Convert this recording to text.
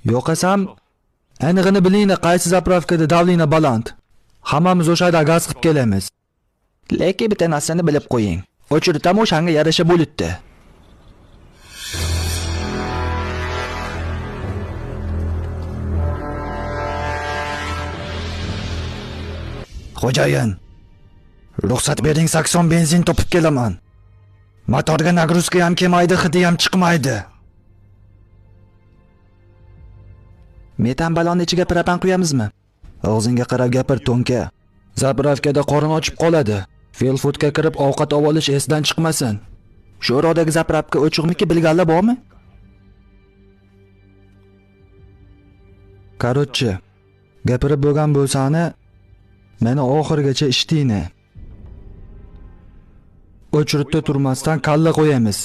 Yo'qasam, anig'ini bilinglar, qaysi zapravkada davlina baland. Hammamiz o'sha yerda gaz qilib kelamiz. Lekin bitta narsani bilib qo'ying. O'chirtam o'shanga yarasha bo'libdi. Xo'jayin, ruxsat bering, 80 benzin topib kelaman. Motorga nagruzka ham kelmaydi, hidi ham chiqmaydi. Metan balonni ichiga propan quyamizmi? Og'zingga qarab gapir, to'nka. Zapravkada qorin ochib qoladi. Felfoodga kirib ovqat olish esdan chiqmasin. Shu o'rodagi zapravka o'chiqmiki bilganlar bormi? Короче, gapirib bo'lgan bo'lsani, meni oxirigacha ishdingni. O'chiribda turmasdan kalla qo'yamiz.